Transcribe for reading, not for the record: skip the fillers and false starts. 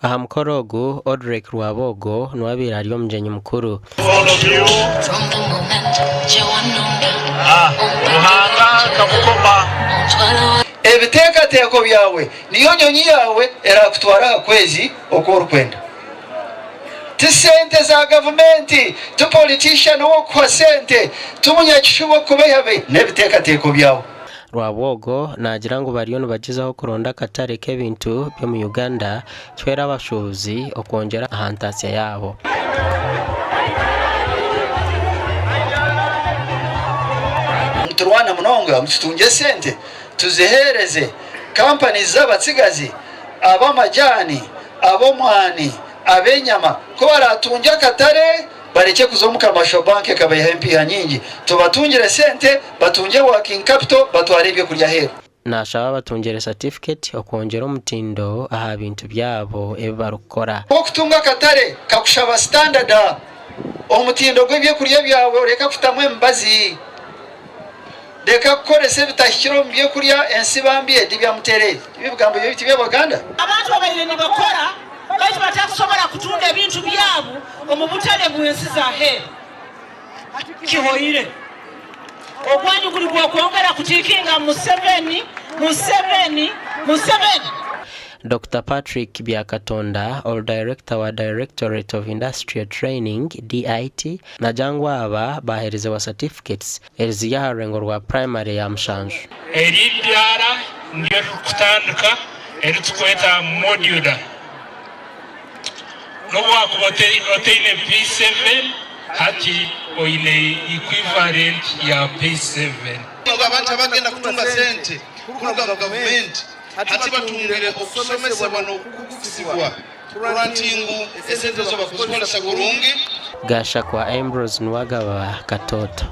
Aha mukoro ogu, Odrek Rwaboogo niwe abaire ari omugyenyi mukuru. Ebiteekateeko byawe niyo nyonyi yaawe eraakutware aha kwezi oku orikwenda. Ti sente za gavumenti, ti politician ow'okukuha sente, ti munyakishuba okukubeihabeiha, n'ebiteekateeko byawe. Rwabwogo naagira ngu bariyo nibagyezaho kuronda akatare k'ebintu by'omu Uganda kihwere abashuubuzi okwongyera aha ntaasya yaabo. Niturwana munonga ngu tutungye esente tuziheereze companies z'abatsigazi, ab'amajaani, ab'omwani, ab'enyama ku baraatungye akatare Barekye kuza omu Commercial Bank ekabaihaho empiiha nyingi. Tubatungire sente, batungye working capital batware ebyokurya aheeru. Naashaba abatungire satifiketi okwongyera omutindo aha bintu byabo ebi barikukora. Okutunga akatare kakushaba standard, omutindo gw'ebyokurya byawe oreka kutamu emibazi, reka kukoresa ebitahikire omu byokurya, ensiba mbi edibya mutere. Ebi ebigambo byo ti by'Abaganda? Abantu babaire nibakora baitu batakusobora kutunda ebintu byabo omu butale bw'ensi z'aheeru. Kihoire. Ogwanyu guri gw'okwongera kutiikinga Museveni, Museveni, Museveni. Dokita Patrick Byakatonda, ori Dayirekita wa Directorate of Industrial Training, DIT, naagira ngu aba baaheerezibwa certificates Eriziri aha rurengo rwa purayimare ya mushanju. Eri eidaara niryo ririkutandika eritukweta modular. N'obu wakuba otaine P7 hati oine equivalent ya P7. Ngu abantu abagenda kutunga sente kuruga mu gavumenti hati batungire okusomesebwa n'okukugisibwa kurora nti ngu esente ezo bakuzikoresa kurungi. Gashakwa Ambrose Nuwagaba, Katoto.